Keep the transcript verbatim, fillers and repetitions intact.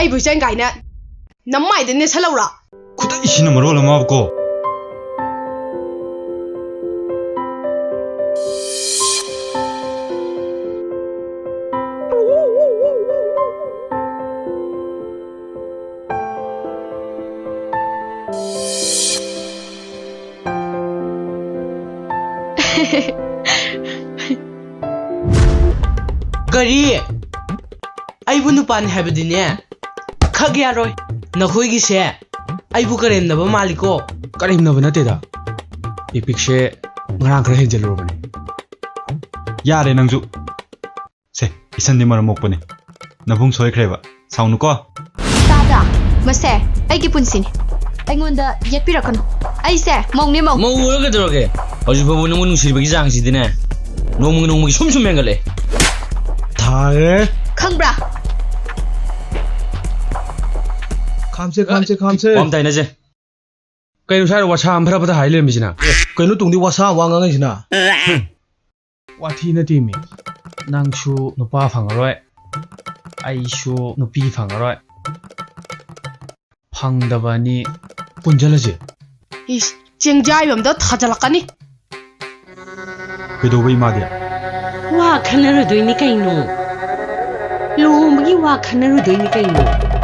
ꯑꯩꯕꯨ ꯏꯆꯟ ꯀꯥꯏꯅ ꯅꯃꯥꯏꯗ ꯅꯦꯠꯁꯜꯂꯧꯔꯥ? ꯈꯨꯗꯩꯁꯤꯅ ꯃꯔꯣꯜ ꯑꯃꯕꯀꯣ꯫ ꯀꯔꯤ? ꯑꯩꯕꯨ ꯅꯨꯄꯥꯅꯤ ꯍꯥꯏꯕꯗꯤꯅꯦ, ꯈꯛ ꯌꯥꯔꯣꯏ꯫ ꯅꯈꯣꯏꯒꯤꯁꯦ ꯑꯩꯕꯨ ꯀꯔꯦꯝꯅꯕ ꯃꯥꯜꯂꯤꯀꯣ꯫ ꯀꯔꯦꯝꯅꯕ ꯅꯠꯇꯦꯗ, ꯏꯄꯤꯛꯁꯦ ꯉꯔꯥꯡ ꯈꯔ ꯍꯦꯟꯖꯜꯂꯨꯔꯕꯅꯤ꯫ ꯌꯥꯔꯦ ꯅꯪꯁꯨ꯫ ꯁꯦ, ꯏꯁꯟꯗꯤ ꯃꯔꯝ ꯃꯣꯛꯄꯅꯤ꯫ ꯅꯕꯨꯡ ꯁꯣꯏꯈ꯭ꯔꯦꯕ꯫ ꯁꯥꯎꯅꯨꯀꯣ꯫ ꯇꯥꯕ꯭ꯔꯥ? ꯃꯁꯦ ꯑꯩꯒꯤ ꯄꯨꯟꯁꯤꯅꯤ꯫ ꯑꯩꯉꯣꯟꯗ ꯌꯦꯠꯄꯤꯔꯛꯀꯅꯨ꯫ ꯑꯩꯁꯦ ꯃꯧꯅꯦ, ꯃꯧ꯫ ꯃꯧ ꯑꯣꯏꯔ ꯀꯩꯗꯧꯔꯒꯦ? ꯍꯧꯖꯤꯛ ꯐꯥꯎꯕ ꯅꯉꯣꯟ ꯅꯨꯡꯁꯤꯕꯒꯤ ꯆꯥꯡꯁꯤꯗꯤꯅꯦ, ꯅꯣꯡꯃꯒꯤ ꯅꯣꯡꯃꯒꯤ ꯁꯨꯝ ꯁꯨꯝ ꯍꯦꯟꯒꯠꯂꯛꯑꯦ꯫ ꯊꯥꯔꯦ꯫ ꯈꯪꯕ꯭ꯔꯥ? ꯈꯥꯝꯁꯦ, ꯈꯥꯝꯁꯦ, ꯈꯥꯝꯁꯦ꯫ ꯋꯥ ꯑꯃ ꯇꯥꯏꯅꯁꯦ꯫ ꯀꯩꯅꯣ ꯁ꯭ꯋꯥꯏꯗ ꯋꯥꯁꯥ ꯑꯃ ꯐꯔ ꯐꯠꯇ ꯍꯥꯏ ꯂꯩꯔꯝꯃꯤꯁꯤꯅ? ꯀꯩꯅꯣ ꯇꯨꯡꯗꯤ ꯋꯥꯁꯥ ꯋꯥ ꯉꯥꯡꯉꯤꯁꯤꯅ? ꯋꯥꯊꯤ ꯅꯠꯇꯦꯃꯤ꯫ ꯅꯪꯁꯨ ꯅꯨꯄꯥ ꯐꯪꯉꯔꯣꯏ, ꯑꯩꯁꯨ ꯅꯨꯄꯤ ꯐꯪꯉꯔꯣꯏ꯫ ꯐꯪꯗꯕ ꯑꯅꯤ ꯄꯨꯟꯖꯜꯂꯁꯦ꯫ ꯏꯁ, ꯆꯦꯡꯖꯥꯏꯕ ꯑꯝꯗ ꯊꯥꯖꯜꯂꯛꯀꯅꯤ꯫ ꯀꯩꯗꯧꯕ ꯏꯃꯥꯗꯤ? ꯋꯥ ꯈꯟꯅꯔꯨꯗꯣꯏꯅꯤ ꯀꯩꯅꯣ꯫ ꯂꯨꯍꯣꯡꯕꯒꯤ ꯋꯥ ꯈꯟꯅꯔꯨꯗꯣꯏꯅꯤ ꯀꯩꯅꯣ꯫